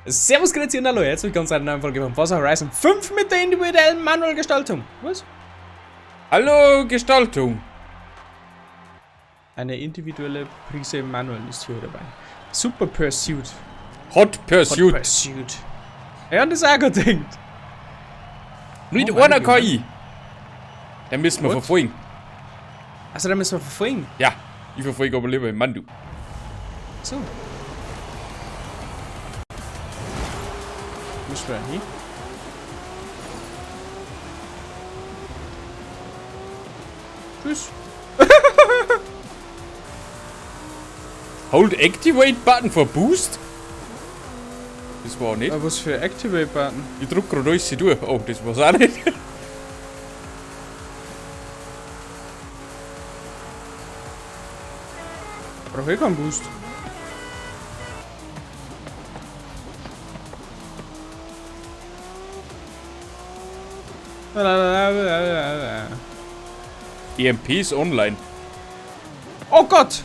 Servus, Grüezi und hallo, herzlich willkommen zu einer neuen Folge von Forza Horizon 5 mit der individuellen Manuel-Gestaltung. Was? Hallo, Gestaltung. Eine individuelle Prise Manuel ist hier dabei. Super Pursuit. Hot Pursuit. Hot Pursuit. Ja, und das auch gut denkt. Mit Oh, meine einer KI. Den müssen wir Gut. verfolgen. Also, da müssen wir verfolgen. Ja, ich verfolge aber lieber den Mandu. So. Müssen wir hin? Tschüss. Hold Activate Button for Boost? Das war auch nicht. Aber was für Activate Button? Ich drück grad alles durch. Oh, das war's auch nicht. Brauch ich keinen Boost. EMP ist online. Oh Gott!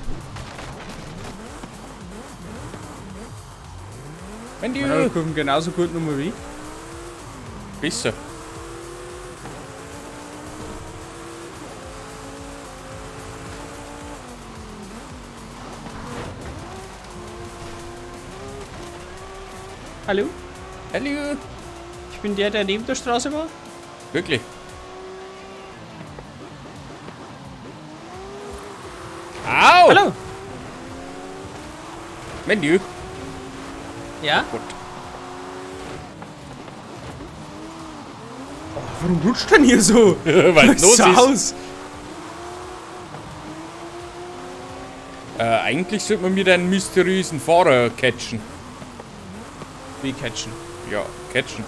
Wenn die Meine Kurven genauso gut nochmal wie. Besser. Hallo? Hallo. Ich bin der, der neben der Straße war. Wirklich. Au! Hallo! Menü. Ja? Gott. Oh, warum rutscht denn hier so? Weil los So ist. aus. Eigentlich sollte man mir den mysteriösen Fahrer catchen. Wie catchen? Ja, catchen.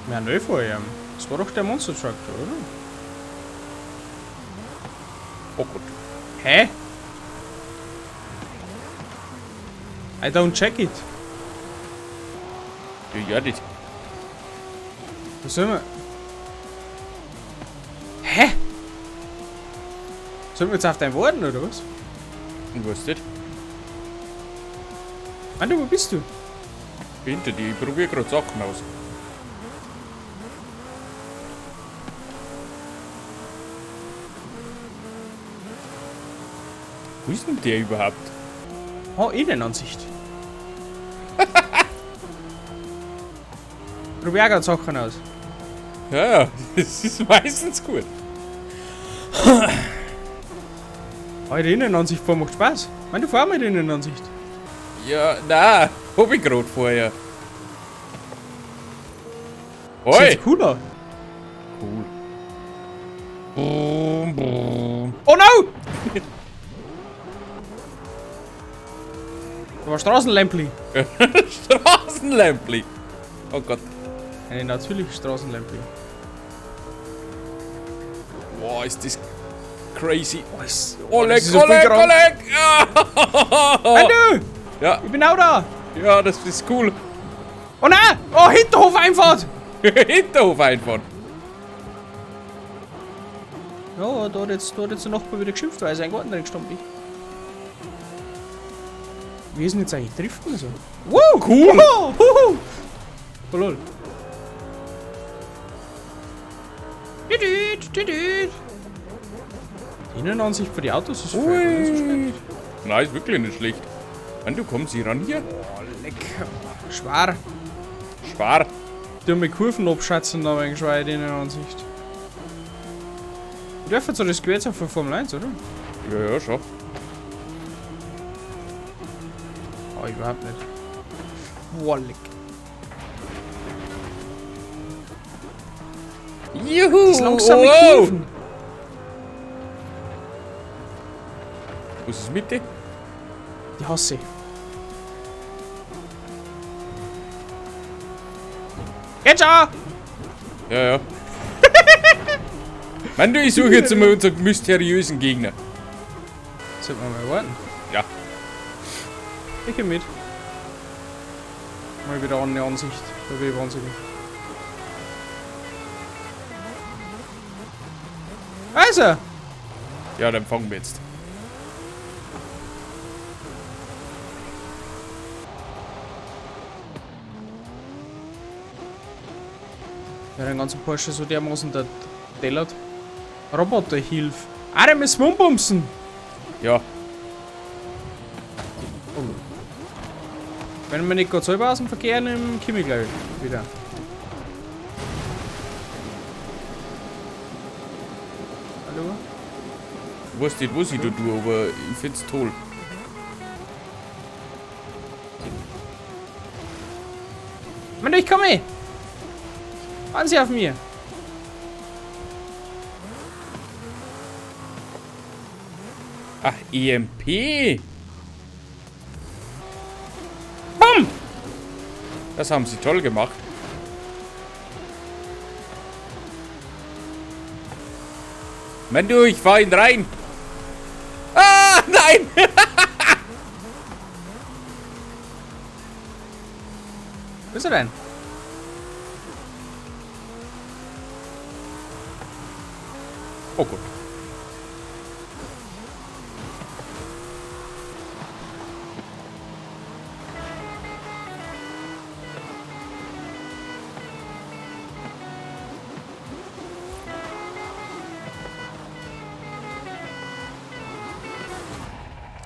Wir haben neu vor ihm. Das war doch der Monster Truck da, oder? Oh Gott. Hä? I don't check it. Ja, ja, das. Was soll man? Hä? Sollen wir jetzt auf dein warten, oder was? Ich weiß nicht. Mann, wo bist du? Hinter dir, ich probiere gerade Sachen aus. Wo ist denn der überhaupt? Oh, Innenansicht. Probier auch grad Sachen aus. Ja, ja, das ist meistens gut. Alter, Innenansicht fahren macht Spaß. Mann, du fahr mal die Innenansicht. Ja, na, hab ich grad vorher. Das Oi! sieht cool aus. Cool. Brumm, brumm. Oh no! Da war Straßenlämpli. Straßenlämpli. Oh Gott. Eine natürliche Straßenlämpli. Boah, ist das crazy. Oh, ist, oh, Oleg, das ist so viel Oleg, Grand- Oleg! Mann, Ja, ich bin auch da! ja, das ist cool. Oh nein! Oh, Hinterhofeinfahrt! Hinterhofeinfahrt. Ja, da hat jetzt der Nachbar wieder geschimpft, weil er seinen Garten drin gestanden ist. Wie ist denn jetzt eigentlich Driften so? Wow! Cool. Oh, huhu. Oh lol. Düdüt, düdüt. Die Innenansicht für die Autos ist voll nicht so schlecht. Nein, ist wirklich nicht schlecht. Mann, du kommst hier ran hier? Oh, lecker. Schwer. Schwer. Die haben Kurven abschätzen, aber eigentlich schwer die Innenansicht. Wir dürfen so das Quer für Formel 1, oder? Ja, ja, schon. Oh, überhaupt nicht. Boah, leck. Juhu! Das langsame wow. Kurven. Was ist mit dir? Die hasse ich. Geht schon! Ja, ja. Mann, du, ich suche jetzt mal unseren mysteriösen Gegner. Sollten wir mal warten? Ja. Ich geh mit. Mal wieder eine Ansicht. Da bin ich wahnsinnig. Also! Ja, dann fangen wir jetzt. Ja, den ganzen Porsche so dermaßen der Dellert. Roboterhilf. Ah, den müssen wir umbumsen. Ja. Oh. Wenn wir nicht gerade selber aus dem Verkehr nehmen, komme ich gleich wieder. Hallo? Ich weiß nicht, was ich da tue, aber ich find's toll. Mann, ich komme! Warten Sie auf mir! Ach, EMP! Bumm! Das haben sie toll gemacht. Mann, du, ich fahr ihn rein! Ah, nein! Wo ist er denn? Oh Gott.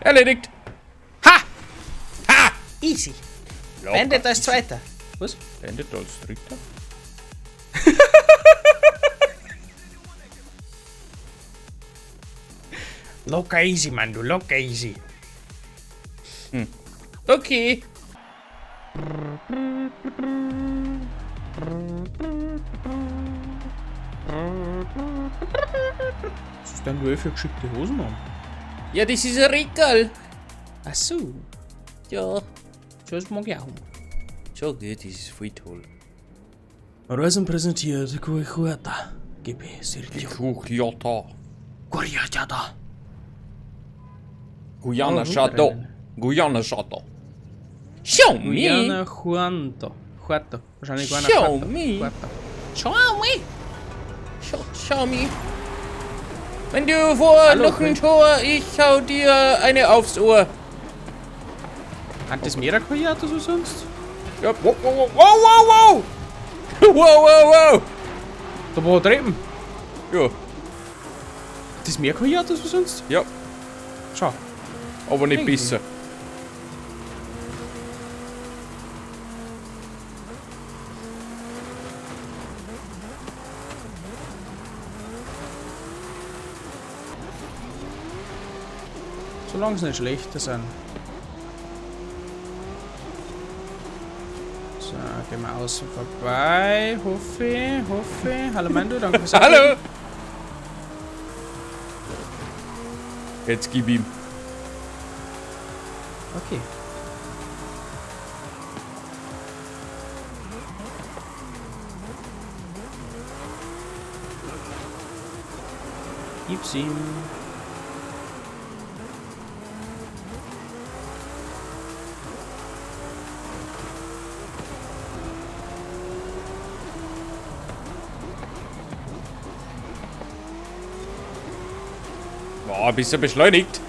Erledigt. Ha! Ha! Easy. Locker. Beendet als Zweiter. Was? Beendet als Dritter? Locker easy, Mann, du locker easy. Okay. Was ist denn du für geschickte Hosen an? Ja, das ist ein Regal. Ach so. Ja. Das mag ich auch. Schau, das ist voll toll. Horizon präsentiert Guijuata. GP Sergio. Kuchjota. Guijuata. Guyana Oh, Shadow. Rennen. Guyana Shadow. Show me. Guyana Juanto. Juato. Wahrscheinlich Guyana Show Juato. me. Juato. Show me. Show me. Wenn du vor Hallo, noch ein Quinn. Tor, ich hau dir eine aufs Ohr. Hat das mehr Guijuata so sonst? Ja. Wow, wow, wow, wow, wow! Wow, wow, wow. Da war ein Treppen. Ja, Hat das mehr Guijuata so sonst? ja, Schau. aber nicht Irgendwie. besser. Solange es nicht schlechter sind. So, gehen wir außen vorbei. Hoffe, hoffe. Hallo Mando, danke fürs Hallo. Jetzt gib ihm. Okay. Gib's ihm. Boah, ein bisschen beschleunigt.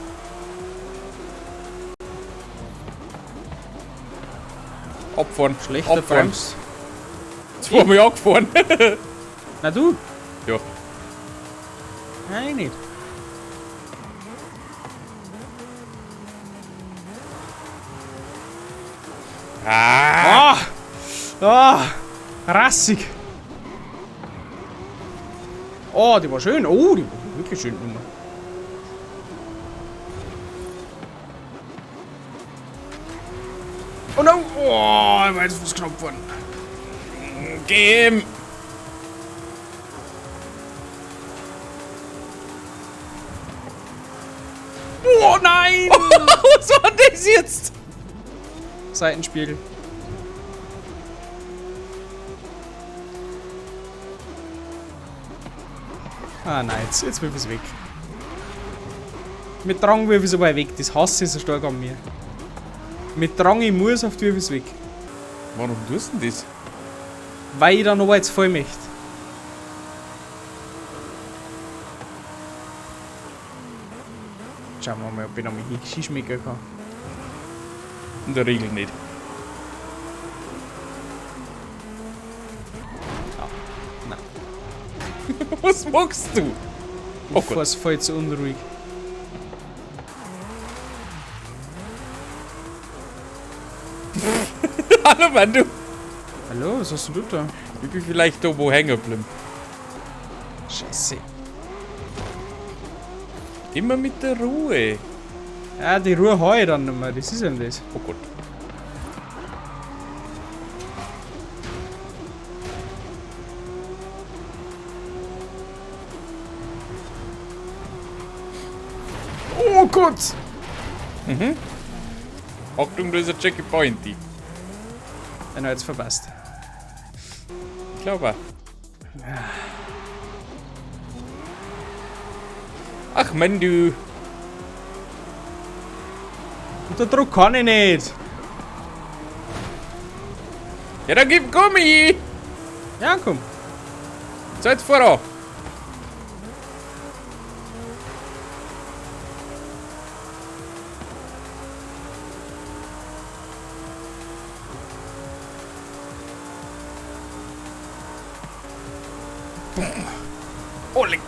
Abfahren. Schlechter Abfahren. Brems. Zweimal angefahren. Na du? Ja. Nein, nicht. Ah! Ah! Ah! Rassig! Oh, die war schön. Oh, die war wirklich schön. Nummer. Oh no! Oh, ich war jetzt fast knapp geworden. Geh! Oh nein! Was war das jetzt? Seitenspiegel. Ah nein, jetzt wirf ich's weg. Mit Drang wirf ich's aber weg. Das hasse ich so stark an mir. Mit Drang, ich muss auf die wirf ich's weg. Warum tust du denn das? Weil ich dann noch jetzt voll möchte. Schauen wir mal, ob ich noch mal hinschmecken kann. In der Regel nicht. Ja. Was machst du? Oh Ich Gott. fahr's voll zu unruhig. Hallo, Mann, du. Hallo, was hast denn du da? Ich bin vielleicht da wo hängen geblieben. Scheiße. Immer mit der Ruhe. Ja, die Ruhe hab ich dann nicht mehr, das ist eben das. Oh Gott. Oh Gott! Achtung, da ist ein Checkpoint. Den hab ich jetzt verpasst. Ich glaube auch. Ach Mann, du. Unter Druck kann ich nicht. Ja, dann gib Gummi. Ja, komm. Zeit voran. Oh, leck.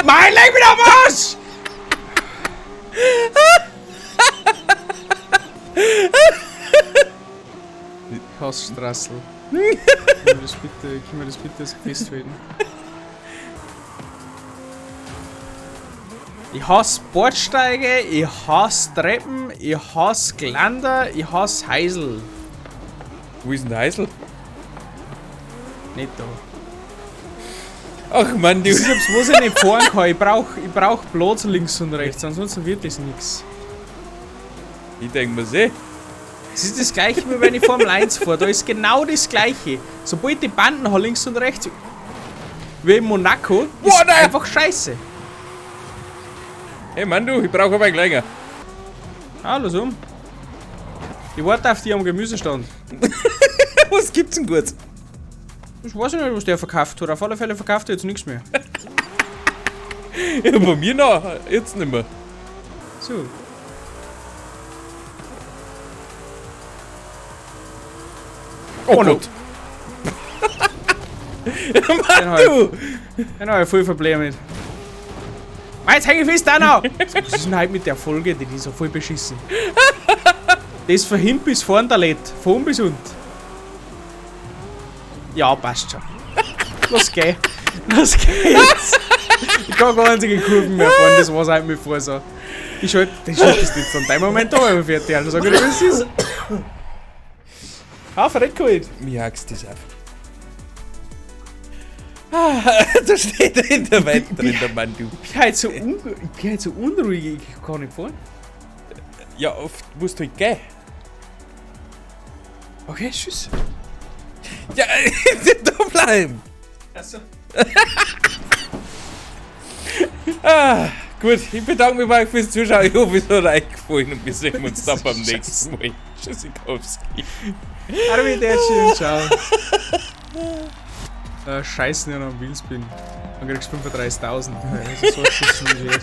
Mein, leck mich am Arsch! Ich hasse Strassel. Können wir das bitte festhalten? Ich hasse Bordsteige, ich hasse Treppen, ich hasse Geländer, ich hasse Heisel. Wo ist denn der Heisel? Nicht da. Ach Mann, du. Das ist etwas, was ich nicht fahren kann. Ich brauch Platz links und rechts, ansonsten wird das nix. Ich denk mir's eh. Es ist das gleiche, wie wenn ich Formel 1 fahre. Da ist genau das gleiche. Sobald die Banden habe, links und rechts, wie in Monaco, ist Boah, nein. einfach scheiße. Hey Mann, du, ich brauche ein wenig länger. Ah, los um. Ich warte auf die am Gemüsestand. Was gibt's denn gut? Ich weiß nicht, was der verkauft hat. Auf alle Fälle verkauft er jetzt nichts mehr. Ja, bei mir noch. Jetzt nicht mehr. So. Oh, Oh, no. Gott. Mann, du! Den hab ich voll Probleme mit. Jetzt häng ich fest da noch! Was ist denn heute mit der Folge? Die ist so voll beschissen. Das von hinten bis vorn der Led. Von oben bis unten. Ja, passt schon. Los geh. Los geht's. Ich kann gar einzige Kurven mehr fahren, das war's halt mit vor so. Ich schalte das jetzt an deinem Moment da, wenn wir fertig sind. Sag ich dir, was ist. Ah, verreck halt. Mir hackst das auf. Ah, da steht er in der Welt drin, der Mann, du. Ich bin halt so, unruhig, ich kann nicht fahren. Ja, oft musst du halt gehen. Okay, tschüss. Ja, da bleiben. Achso. Ah, gut, ich bedanke mich bei euch fürs Zuschauen. Ich hoffe, es hat euch gefallen und wir sehen uns dann beim nächsten Mal. Tschüssikowski. Arrivederci und ciao. Scheißen ja noch am Wheelspin. Dann kriegst du 35.000. Das ist so ein bisschen.